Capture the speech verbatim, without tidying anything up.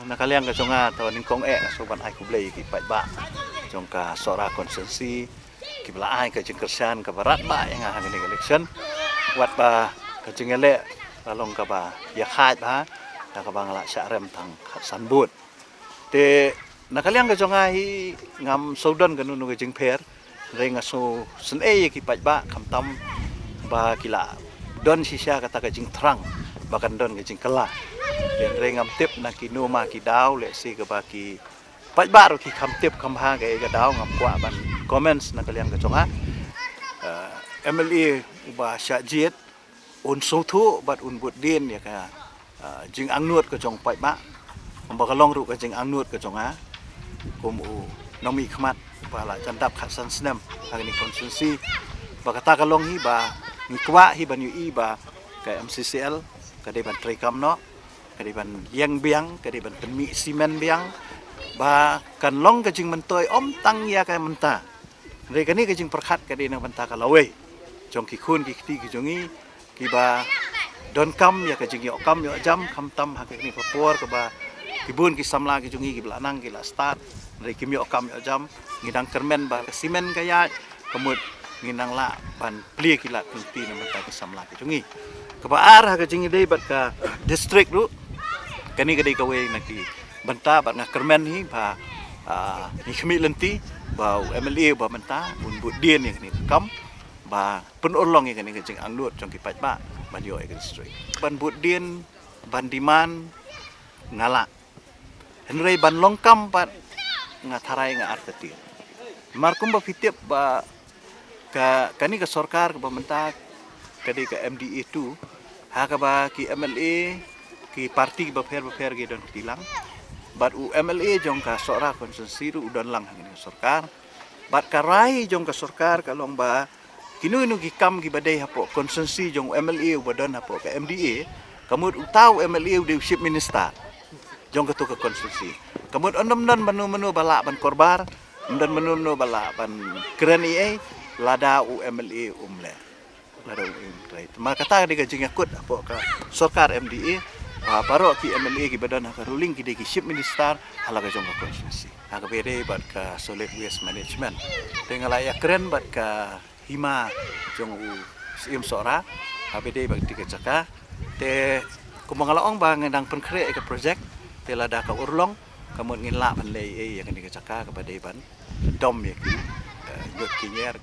Na ka liang ka jong nga, to nyngkong eh nga sngewbha ban ai khublei ïa ki paidbah jong ka Sohra constituency kiba la ai ka jingkyrshan kaba radbah ïa nga ha kane ka election. Wat ba ka jingïaleh la long kaba ïa khaid bha, da kaba nga la shah rem tang khatsan vote. Te na ka liang ka jong nga hi ngam sngewdon kano kano ka jingpher. Hynrei nga sngewsynei ïa ki paidbah khamtam ba ki la don shisha kata ka jingthrang ba kan don ka jingkylla. Te hynrei ngam tip na kino ma ki daw, lehse kaba ki paidbah ruh ki kham tip kham bha kaei ka daw, ngam kwah ban comments na ka liang ka jong nga. Eh, M L A uba shah jied un sngewthuh bad un bud dien ïa ka, ah, jingangnud ka jong paidbah. Kumba ka long ruh ka jingangnud ka jong nga kum u nongmihkhmat ba la jan dap khatsan snem ha kane ka constituency. Ba kata ka long hi ba ngi kwah hi ban ïohi ba ka M C C L ka dei ban treikam noh, ka dei ban ïeng biang, ka dei ban pynmih simen biang, ba kan long ka jingmyntoi ym tang ïa ka mynta. Hynrei kane ka jingpyrkhat ka dei na ka bynta ka lawei jong ki khun ki kti ki jong ngi kiba donkam ïa ka jingïoh kam ïoh jam, khamtam ha kane ka por kaba ki bun ki samla ki jong ngi kiba la nang ki la stad, hynrei kim ïoh kam ïoh jam. Ngi dang kyrmen ba ka simen ka ïaid, ka mut ngin nang lah ban plie ki lad ki lynti na ka bynta ki samla ki jong ngi. Kaba ar, ha ka jingïadei bad ka district ruh, kane ka dei kawei na ki bynta bad nga kyrmen hi ba, ah, ngi khmih lynti ba u M L A uba mynta un bud dien ïa kane ka kam ba pynurlong ïa kane ka jingangnud jong ki paidbah ban ïoh ïa ka district. Ban bud dien, ban demand, nga lah. Hynrei ban long kam pat, nga tharai nga artatien. Namar kumba phi tip ba ka, kane ka sorkar kaba mynta ka dei ka M D A two, ha kaba ki M L A ki parti bapher bapher ki don kti lang. Bad u M L A jong ka Sohra constituency ruh u don lang ha kane ka sorkar. Bad ka rai jong ka sorkar ka long ba kino kino ki kam kiba dei hapoh constituency jong u M L A uba don hapoh ka M D A, ka mut uta u M L A u dei u chief minister jong kato ka constituency. Ka mut ym don mano mano ba lah ban korbar, ym don mano mano ba lah ban kren ei ei, lada u M L A um leh. Lada u M L A um trei. Namar kata ka dei ka jingïakut hapoh ka sorkar M D A, ba baroh ki M L A kiba don ha ka ruling ki dei ki chief minister ha la ka jong ka constituency. Ha kaba ïadei bad ka solid waste management, te nga la ïakren bad ka hima jong u Syiem Sohra ha kaba ïadei bad kata ka jaka. Te kumba nga la ong ba ngi dang pynkhreh ïa ka project, te lada ka urlong, ka mut ngin lah ban leh ei ei ïa kane ka jaka kaba dei ban dom ïa ki, eh, ñiut ki ñier.